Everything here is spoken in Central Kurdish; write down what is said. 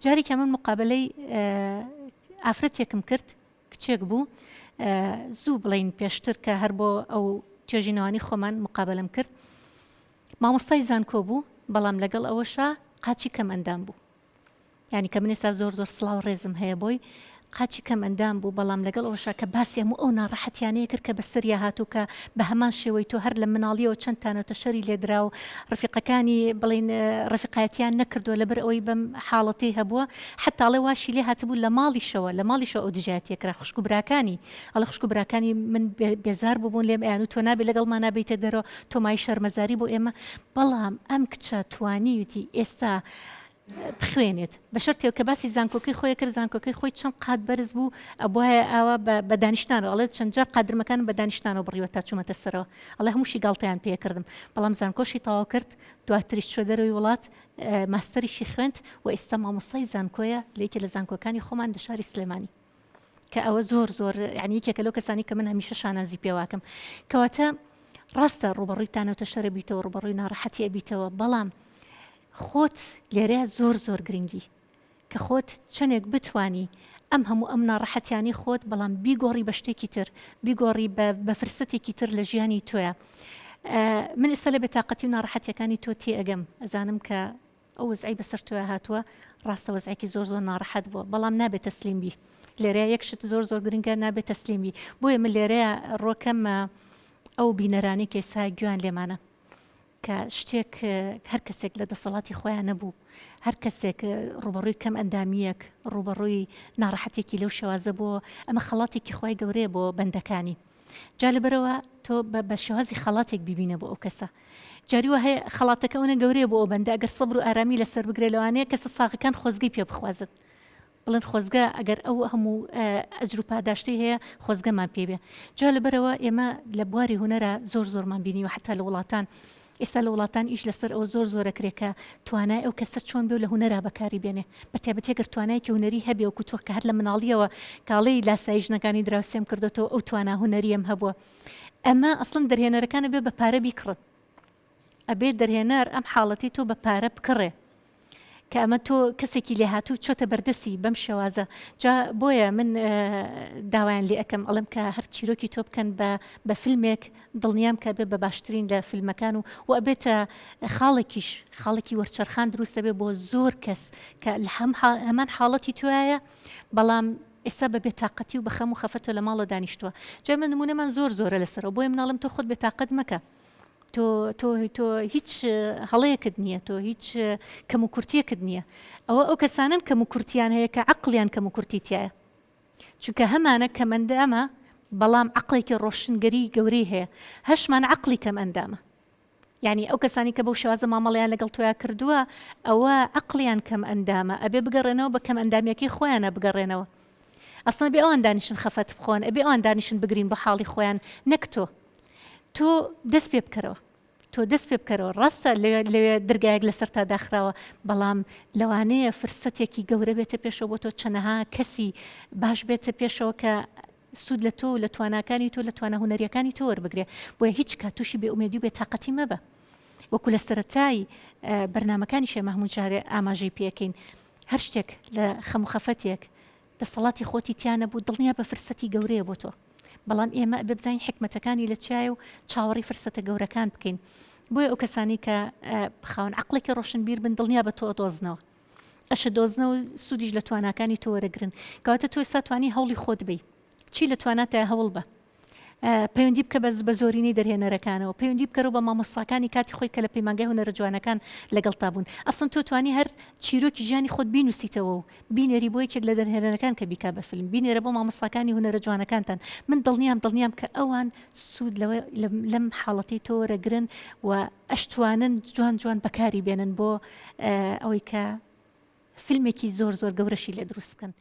جارێکیان من مقابلەی ئافرەتێکم کرد کچێک بوو زوو بڵین پێشتر کە هەر بۆ ئەو توێژینەوانی خۆمان مقابلم کرد مامۆستای زانکۆ بوو بەڵام لەگەڵ ئەوەشا قاچی کەم ئەندام بوو یانی کە من ئێستا زۆر زۆر سڵاو ڕێزم هەیە بۆی قاچی کەم ئەندام بوو بەڵام لەگەڵ ئەوەشا کە باسی هەموو ئەو ناڕەحەتیانەیە کرد کە بەسەریا هاتوو کە بە هەمان شێوەی تۆ هەر لە مناڵیەوە چەند تانەتە شەری لێدرا و ڕفیقەکانی بڵین ڕفیقایەتیان نەکردووە لەبەر ئەوەی بەم حاڵەتی هەبووە حتا ئەڵێ واشی لێ هاتبوو لە ماڵیشەوە لە ماڵیشەوە ئەو دژایەتیە کرا خوشک و براکانی ئەڵێ خوشک و براکانی من بێزار بووبوون لێم ئەیان و تۆ نابێ لەگەڵمانا بێیتە دەرەوە تۆ مای شەرمەزاری بۆ ئێمە بەڵام ئەم کچە توانیویتی ئێستا بخوێنێت بە شەرتێک کە باسی زانکۆکەی خۆی کرد زانکۆکەی خۆی چەند قات بەرز بوو ئەبوایە ئاوا بە دانیشتانەوە ئەڵێت چەند جار قادرمەکانم بە دانیشتانەوە بڕیوە تا چوومەتە سەرەوە ئەڵێ هەمووشی گاڵتەیان پێکردم بەڵام زانکۆشی تەواو کرد دواتریش چوە دەرەوەی وڵات ماستەریشی خوێند و ئێستا مامۆستای زانکۆیە لە یەکێ لە زانکۆکانی خۆمان لە شاری سلێمانی کە ئەوە زۆر زۆر یعنی یەکێکە لەو کەسانی کە من هەمیشە شانازی پێواکەم کەواتە ڕاستە ڕوبەڕووی تانەوتە شەرە بیتەوە ڕوبەڕووی ناڕەحەتی ئەبیتەوە بەڵام خۆت لێرەیا زۆر زۆر گرنگی کە خۆت چەنێک بتوانی ئەم هەموو ئەم ناڕەحەتیانەی خۆت بەڵام بیگۆڕی بە شتێکی تر بیگۆڕی بە فرسەتێکی تر لە ژیانی تۆیا من ئێستا لە بێتاقەتی و ناڕەحەتیەکانی تۆ تێئەگەم ئەزانم کە ئەو وەزعەی بەسەر تۆیا هاتووە ڕاستە وەزعێکی زۆر زۆر ناڕەحەت بووە بەڵام نابێت تەسلیم بی لێرەیە یەک شت زۆر زۆر گرنگە نابێت تەسلیم بی بۆیە من لێرەیە ڕۆکەمە ئەو بینەرانی کە ئێستا گوێیان لێمانە کە شتێک هەر کەسێک لە دەسەڵاتی خۆیان نەبوو، هەر کەسێک ڕووبەڕووی کەم ئەندامییەک، ڕووبەڕووی ناڕەحەتێکی لەو شێوازە بووە، ئەمە خەڵاتێکی خوای گەورەیە بۆ بەندەکانی. جا لەبەرئەوە تۆ بە شێوازی خەڵاتێک بیبینە بۆ ئەو کەسە. جاری وا هەیە خەڵاتەکە ئەونە گەورەیە بۆ ئەو بەندە ئەگەر سەبر و ئارامی لەسەر بگرێ لەوانەیە کەسە ساغەکان خۆزگەی پێ بخوازن. بڵێن خۆزگە ئەگەر ئەو هەموو ئەجر و پاداشتەی هەیە خۆزگەمان پێ بێ جا لەبەرەوە ئێمە لە بواری هونەرا زۆر زۆرمان بینیوە حتا لە وڵاتان ئێستا لە وڵاتان ئیش لەسەر ئەوە زۆر زۆرەکرێ کە توانای ئەو کەسە چۆن بێ و لە هونەرا بەکاری بێنێ بە تایبەتی گەر توانایەکی هونەری هەبێ وەکو تۆ کە هەر لە مناڵیەوە کاڵێی لاسایی ژنەکانی دراوسێم کردۆتەوە ئەو توانا هونەریەم هەبووە ئەمە ئەسڵەن دەرهێنەرەکان ئەبێ بە پارە بیکڕن ئەبێ دەرهێنەر ئەم حاڵەتی تۆ بە پارە بکڕێ کە ئەمە تۆ کەسێکی لێهاتوو چۆتە بەردەسی بەم شێوازە جا بۆیە من داوایان لێ ئەەکەم ئەڵێم کە هەر چیرۆکی تۆ بکەن بە بە فیلمێک دڵنیام کە بێ بە باشترین لە فیلمەکان و و ئەبێتە خاڵێکیش خاڵێکی وەرچەرخان دروستە بێ بۆ زۆر کەس کە لە هەم هەمان حاڵەتی توایە بەڵام ئێستا بە بێتاقەتی و بە خەم و خەفەتەوە لە ماڵە دانیشتووە جا من نمونەمان زۆر زۆرە لەسەرەوە بۆیە مناڵم تۆ خۆت بێتاقەت مەکە تۆ تۆ تۆ هیچ هەڵەیەکت نییە تۆ هیچ کەم و کورتیەکت نییە ئەوە ئەو کەسانن کەم و کورتیان هەیە کە عقلیان کەم و کورتی تایە چونکە هەمانە کەم ئەندامە بەڵام عقلێکی ڕۆشنگەری گەورەی هەیە هەشمان عقلی کەم ئەندامە یعنی ئەو کەسانی کە بەو شێوازە مامەڵیان لەگەڵ تۆیا کردووە ئەوە عقلیان کەم ئەندامە ئەبێ بگەڕێنەوە بە کەم ئەندامیەکەی خۆیانە بگەڕێنەوە ئەسڵەن ئەبێ ئەوان دانیشن خەفەت بخۆن ئەبێ ئەوان دانیشن بگرین بۆ حاڵی خۆیان نەک تۆ تۆ دەست پێ بکەرەوە تۆ دەست پێ بکەرەوە ڕاستە لەوێ لەوێ درگایەک لەسەر تا داخراوە بەڵام لەوانەیە فرسەتێکی گەورە بێتە پێشەوە بۆ تۆ چەنەها کەسی باش بێتە پێشەوە کە سوود لە تۆ و لە تواناکانی تۆ لە توانا هونەریەکانی تۆ وەربگرێ بۆیە هیچ کات تووشی بێ ئومێدی و بێتاقەتی مەبە وەکو لە سەرەتای بەرنمەکانی شێمە هەموو جارێ ئاماژەی پێکەین هەر شتێک لە خەم و خەفەتێک دەسەڵاتی خۆتی تیا نەبوو دڵنیا بە فرسەتی گەورەیە بۆ تۆ بەڵام ئێمە ئەبێ بزانین حیکمەتەکانی لە چیایە و چاوەڕێی فرسەتە گەورەکان بکەین بۆیە ئەو کەسانی کە خاوەن عەقڵێکی ڕۆشنبیر بن دڵنیا بە تۆ ئەدۆزنەوە ئەشە دۆزنەوە سوودیش لە تواناکانی تۆ وەرەگرن کەواتە تۆ ئێستا توانی هەوڵی خۆت بی چی لە تواناتای هەوڵ بە پەیوەندی بکە بە بە زۆرینەی دەرهێنەرەکانەوە، پەیوەندی بکەرەوە بە مامۆستاکانی کاتی خۆی کە لە پەیمانگای هونەرە جوانەکان لەگەڵتا بوون. ئەسڵەن تۆ توانی هەر چیرۆکی ژیانی خۆت بینووسیتەوە و بینێری بۆ یەکێک لە دەرهێنەرەکان کە بیکا بە فیلم، بینێرە بۆ مامۆستاکانی هونەرە جوانەکانتان. من دڵنیام دڵنیام کە ئەوان سوود لەوە لەم حاڵەتەی تۆ وەرەگرن و ئەشتوانن جوان جوان بەکاری بێنن بۆ ئەوەی کە فیلمێکی زۆر زۆر گەورەشی لێ دروست بکەن.